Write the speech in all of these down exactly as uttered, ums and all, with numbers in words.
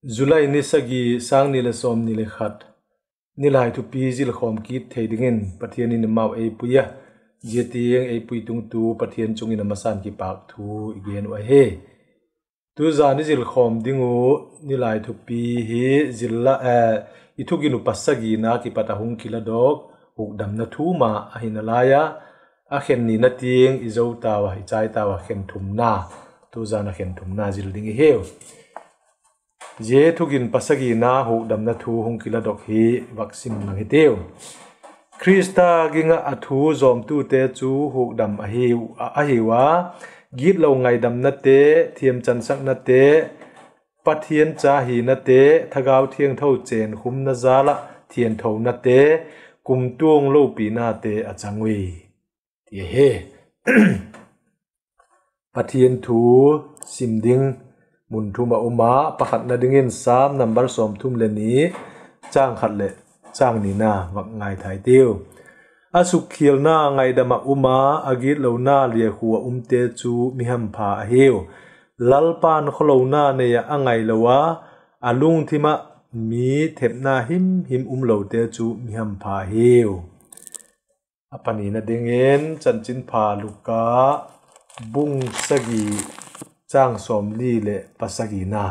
July ni sagi, sâng ni leh sawmni leh khat, Nilai thupi zilkhawm kit thei dingin Pathian in amau ei pui a, zia tiang ei pui tungtu Pathian chung in a masa'n kipâk thu i gen uh ahi. Tuzan i zilkhawm ding uh nilai thupi hi zil la, i thugin uh pasagina kipat a hung kiladok hukdamna thu ma ahi nalai a, a khen nina tiang i zo tau a, i chai tau a, khen thumna, tuzan a khen thumna zil ding i hiu. Zia thugin pasagina hukdamna thu hung kiladok hi vak sim lang hitiu. Khrista ging ah a thu zawmtute chu hukdam ahiu, ahiu a, gitlo ngaidamnate, thiamchansaknate, Pathian cha hinate, Thagau Thiangtho chênkhumna jal ah thianthonate, kumtuang lopinate a chang ui, ti ahi. Pathian thu sim ding mun thum a um a, pakhatna dingin Sam number sawmthum le ni, châng khat leh châng nina vak ngaithai tiu. A sukkhialna ngaidam ah um a, a gitlona liakhua ah umte chu mi hampha ahiu. Lalpa'n khawlona nei ah a ngailo a, a lungthim ah mi thepna himhim umlote chu mi hampha hiu. A panina dingin Chanchinpha Luka bung sagi, châng sawmli leh pasagina.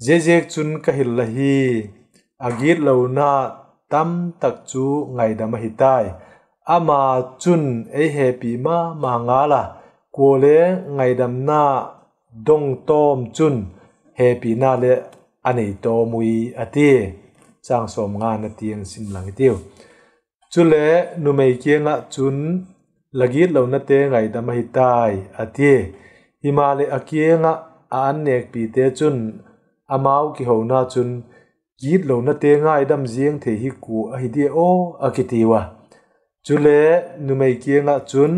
Ziaziakchun ka hil la hi, a gitlona tamtak chu ngaidam ahi tai. Ama chun ei hepi ma ma ngal a, kuale ngaidamna dong tawm chun hepina leh a nei tawm ui, a ti. Châng sawmngana tiang sim lang hitiu. Chule numei kiang ah chun, La gitlonate ngaidam ahi tai, a tia. Himaleh a kiang ah a an nêkpite chun amau kihona chun, Gitlonate ngaidam ziang thei hi kua ahi dia aw? a kitiu a. Chule numei kiang ah chun,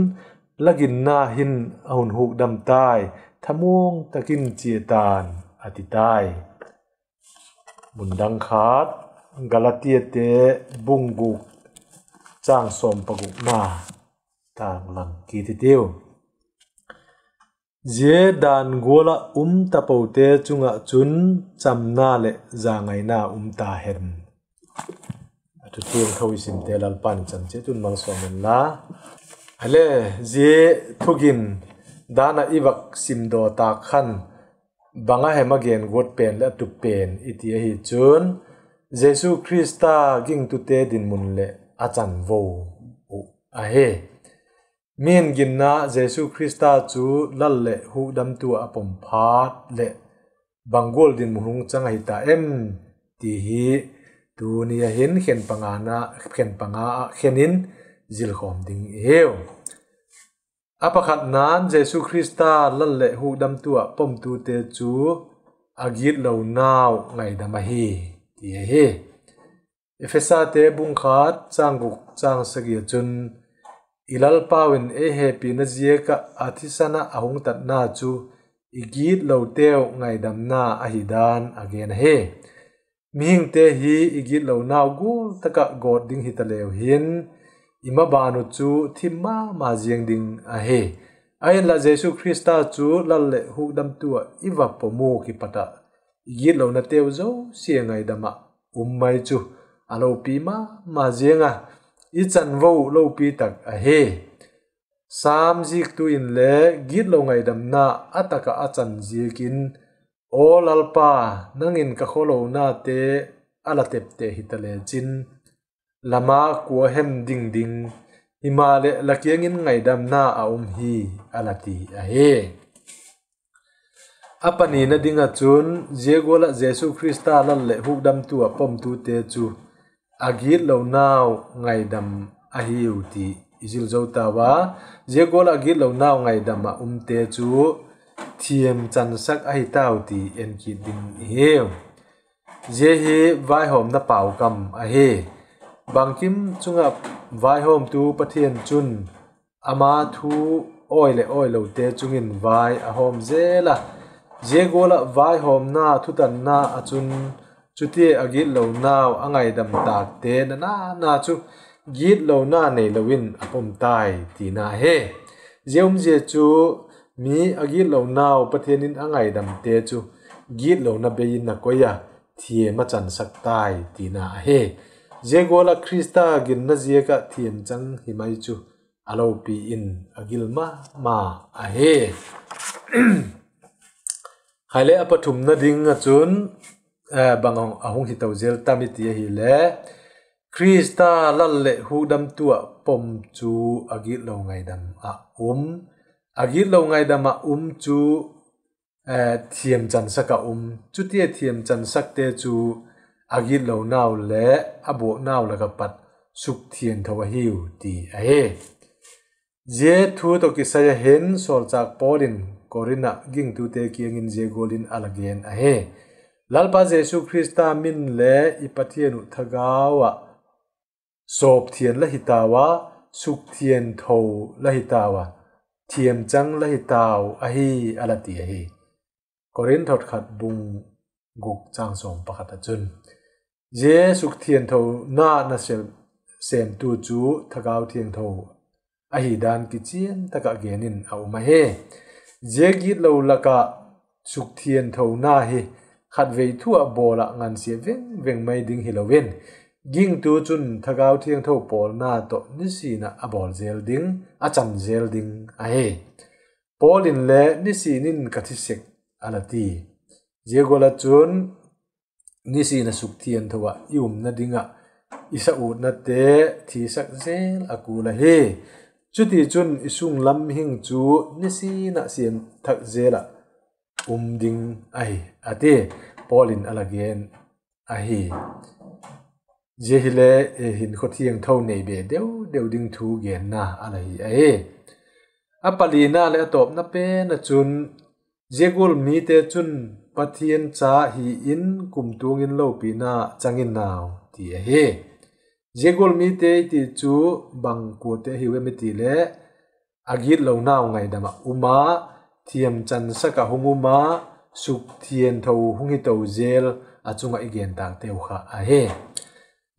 La ginna hin a hun hukdam tai, thamuang tak in chia ta'n, a ti tai. Mun dang khat, Galatiate bung guk, châng sawm pagukna, tâk lang kit hitiu. Zia dan gual ah um tapote chung ah chun chamna leh zangaina um ta hen. A thu thiangtho i simte Lalpa'n i chan chiat un malsawm hen la. Ale, zia thugin dan ah i vak simdaw tâk khan, bang a hem a gen guat pen leh a tup pen i ti ahi chun, Jesu Khrista gingtute dinmun leh a chanvo uh ahi. Mi'n ginna Jesu Khrista chu Lal leh hukdamtu ah a pom phat leh bang gual dinmun hung chang ahi ta em, ti hi tuni a hin khen panga ah khen in zilkhawm ding i hiu. A pakhatna'n Jesu Khrista Lal leh hukdamtu ah pomtute chu a gitlonau ngaidam ahi, ti ahi. Ephesate bung khat, châng guk, châng sagi ah chun, I Lalpau in ei hepina ziak ah a thisan ah a hung tatna chu i gitloteu ngaidamna ahi dan a gen ahi. Mihingte hi i gitlonau gual tak ah gawt ding hitaleu hin, i maban uh chu thim ma ma ziang ding ahi. Ahinla Jesu Khrista chu Lal leh hukdamtu ah i va pom uh kipat ah i gitlonateu zosia ngaidam ah um mai chu a lopi ma ma ziang a, i chanvo uh lopi tak ahi. Sam ziktu inle gitlo ngaidamna a tak ah a chan ziakin, Aw Lalpa, nang in ka khawlonate a la tepte hita lechin, la ma kua hem ding ding, himaleh la kiang in ngaidamna a um hi, a la ti ahi. A panina ding ah chun, zia gual ah Jesu Khrista Lal leh hukdamtu ah pomtute chu a gitlonau ngaidam ahiu ti i zil zo tau a, zia gual ah gitlonau ngaidam ah umte chu thiam chansak ahi tau ti en kit ding i hiu. Zia hi vaihawmna paukam ahi. Bangkim chung ah vaihawmtu Pathian chun ama thu awi leh awilote chung in vai a hawm zel a, zia gual ah vaihawmna thutanna ah chun chutia a gitlonau a ngaidam tâkte na na na chu gitlona neilo in a pom tai tina hi. Zia umzia chu mi a gitlonau Pathian in a ngaidamte chu gitlona bei in a koi a, thiam a chansak tai tina ahi. Zia gual ah Khrista ginna ziak ah thiamchang hi mai chu a lopi in a gil ma ma ahi. Khaile a pathumna ding ah chun, bang a hung hi to zel tam i ti ahile, Khrista Lal leh hukdamtu ah pom chu a gitlo ngaidam ah um. A gitlo ngaidam ah um chu thiam chansak ah um. Chutia thiam chansakte chu a gitlonau leh a buaknau lak ah pat sukthiangtho ahiu ti ahi. Zia thu tawh kisai a hin sawlchâk Paul in Korinth ah gingtute kiang in zia gual in a la gen ahi: Lalpa Jesu Khrista min le i Pathian uh thagau ah sawpthiang la hi tau a, sukthiangtho la hi tau a, thiamchang la hi tau ahi, a la ti ahi. Korinth hot khat bung guk chang sawm pakhat ah chun, zia sukthiangthona nasep sêmtu chu Thagau Thiangtho ahi dan kichian tak ah gen in a um ahi. Zia gitlo lak ah sukthiangthona hi khatvei thu ah bawl ah ngansia veng veng mai ding hilo in, gingtu chun Thagau Thiangtho pawlna tawh nisin ah a bawl zel ding, a chang zel ding ahi. Paul inle nisin in ka thi sek a la ti. Zia gual ah chun nisin a sukthiangtho ah i umna ding ah i sa utnate thisak zel a kul ahi. Chutichun i sunglam hing chu nisin ah siam thak zel ah um ding ahi, a ti. Paul in a la gen ahi. Zia hile hinkhua thiangtho nei be deu deu ding thu genna a la hi ahi. A palina leh a tawpna pen ah chun, zia gual mite chun Pathian cha hi in kumtuang in lopina chang in au ti ahi. Zia gual mite i ti chu bang kuate hiu em i ti le, a gitlonau ngaidam ah um a, thiam chansak ah hung um a, sukthiangtho hung hi to zel a chung ah i gen tâkteu kha ahi.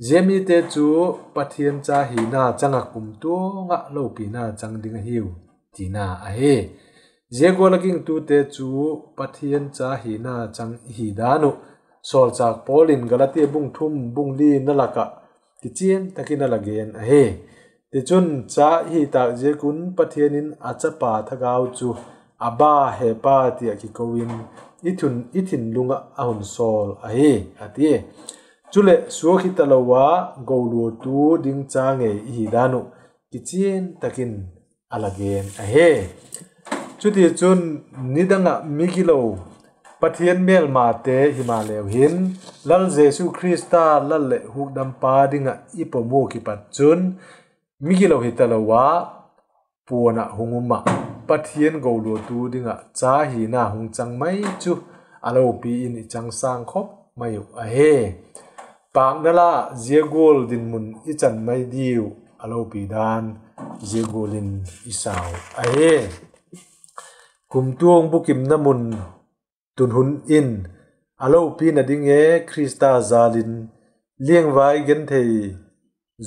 Zia mite chu Pathian cha hina chang ah kumtuang ah lopina chang ding ahiu tina ahi. Zia gual ah gingtute chu Pathian cha hina chang i hi dan uh sawlchâk Paul in Galatia bung thum bung lina lak ah kichian tak in a la gen ahi. Tichun, cha i hi tâk ziak un Pathian in a chapa thagau chu Abba, Hepa, ti ah kiko in i thinlung ah a hun sawl ahi, a ti. Chuleh, suak hi talo a, goluatu ding cha ngei i hi dan uh kichian tak in a la gen ahi. Chutichun, nidang ah migilo, Pathian mêlmate himaleu hin, Lal Jesu Khrista Lal leh Hukdampa ding ah i pom ua kipat chun, migilo hi talo a, puan ah hung um ah, Pathian goluatu ding ah cha hina hung chang mai chu a lopi in i chang sâng khop mai uh ahi. Pâkna la, zia gual dinmun i chan mai diu a lopi dan zia gual in i sau ahi. Kumtuang bukimna mun tun hun in, a lopina ding e Khrista jâl in, liangvai genthei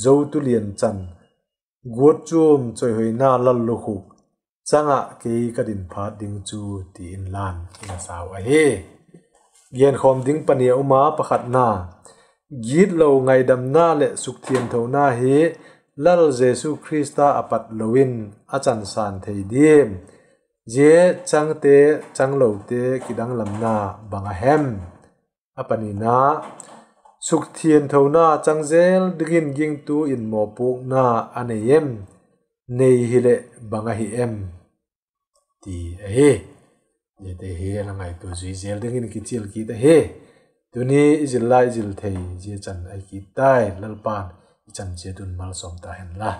zotu lian chan, guat chuam chawihoina lallukhuk chang ah kei ka din phat ding chu, ti inlan i la sau ahi. Genkhawm ding pani a um a, pakhatna, gitlo ngaidamna leh sukthiangthona hi Lal Jesu Khrista a pat lo in a chansan thei diam? Zia changte, changlote kidanglamna bang a hem? A panina, sukthiangthona chang zel dingin gingtu in mawpuakna a nei em? Nei hileh bang ahi em? ti ahi. Ziate hi la ngaitua zui zel dingin kichial kit ahi. Tuni i zil lai i zil thei zia chan ahi kit tai, Lalpa'n i chan chiat un malsawm ta hen la.